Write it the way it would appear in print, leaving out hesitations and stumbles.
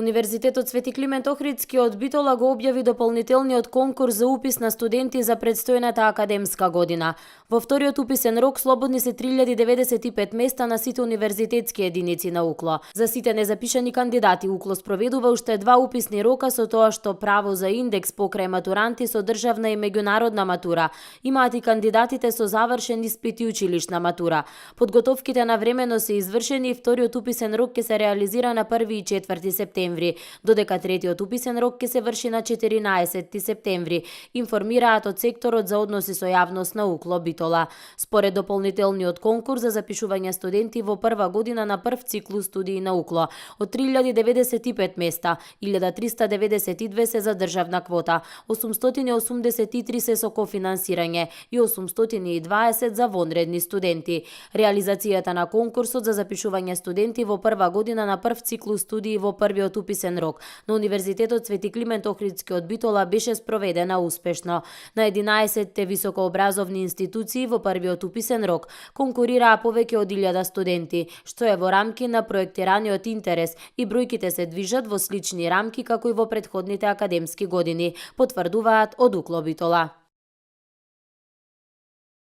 Универзитетот Свети Климент Охридски од Битола го објави дополнителниот конкурс за упис на студенти за предстојната академска година. Во вториот уписен рок слободни се 3095 места на сите универзитетски единици на УКЛО. За сите незапишани кандидати УКЛО спроведува уште 2 уписни рока, со тоа што право за индекс покрај матуранти со државна и меѓународна матура имаат и кандидатите со завршен испит и училишна матура. Подготовките навремено се извршени и вториот уписен рок ќе се реализира на 1 и 4 септември, додека третиот уписен рок ќе се врши на 14 септември, информираат од секторот за односи со јавност на УКЛО Битола. Според дополнителниот конкурс за запишување студенти во прва година на прв циклус студии на УКЛО, од 3095 места, 1392 се за државна квота, 883 се со кофинансирање и 820 за вонредни студенти. Реализацијата на конкурсот за запишување студенти во прва година на прв циклус студии во првиот уписен рок на Универзитетот Свети Климент Охридски од Битола беше спроведена успешно. На 11 високообразовни институции во првиот уписен рок конкурираа повеќе од 1000 студенти, што е во рамки на проектираниот интерес и бројките се движат во слични рамки како и во претходните академски години, потврдуваат од УКЛО Битола.